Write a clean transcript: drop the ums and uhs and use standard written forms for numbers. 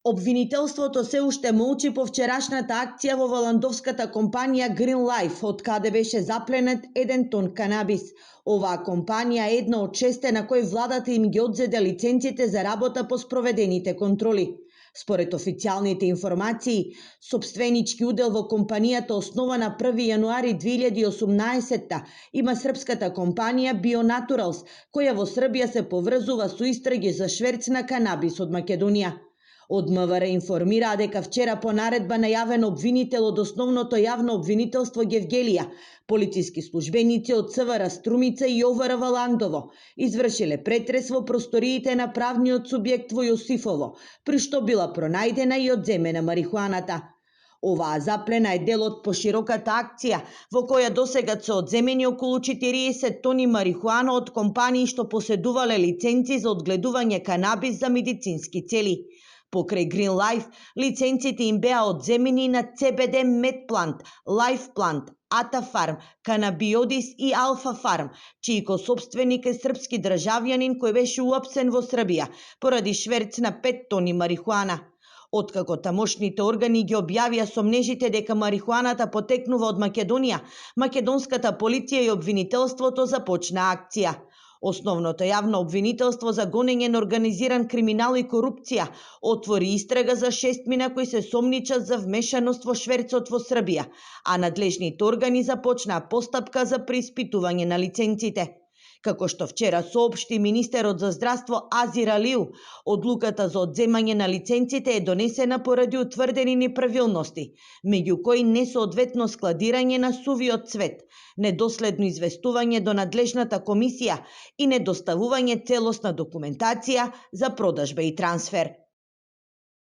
Обвинителството се уште молчи по вчерашната акција во воландовската компанија Green Life, од каде беше запленет 1 тон канабис. Оваа компанија е една од 6 на кои владата им ги одзеде лиценците за работа по спроведените контроли. Според официјалните информации, сопственички удел во компанијата основана 1 јануари 2018 има српската компанија Bionaturals, која во Србија се поврзува со истраги за шверц на канабис од Македонија. Од МВР информираа дека вчера по наредба најавен обвинител од основното јавно обвинителство Гевгелија, полициски службеници од ЦВР Струмица и ОВР Валандово извршиле претрес во просториите на правниот субјект во Јосифово, при што била пронајдена и одземена марихуаната. Оваа заплена е дел од пошироката акција во која досега се одземени околу 40 тони марихуана од компании што поседувале лиценци за одгледување канабис за медицински цели. Покрај Green Life, лиценците им беа одземени на CBD Medplant, Life Plant, Ata Farm, Cannabiotis и Alpha Farm, чиј собственик е српски државјанин кој беше уапсен во Србија поради шверц на 5 тони марихуана. Откако тамошните органи ги објавија сомнежите дека марихуаната потекнува од Македонија, македонската полиција и обвинителството започна акција. Основното јавно обвинителство за гонење на организиран криминал и корупција отвори истрага за 6 мина кои се сомничат за вмешаност во шверцот во Србија, а надлежните органи започнаа постапка за преиспитување на лиценците. Како што вчера соопшти министерот за здравство Азир Алиу, одлуката за одземање на лиценците е донесена поради утврдени неправилности, меѓу кои несоодветно складирање на сувиот цвет, недоследно известување до надлежната комисија и недоставување целосна документација за продажба и трансфер.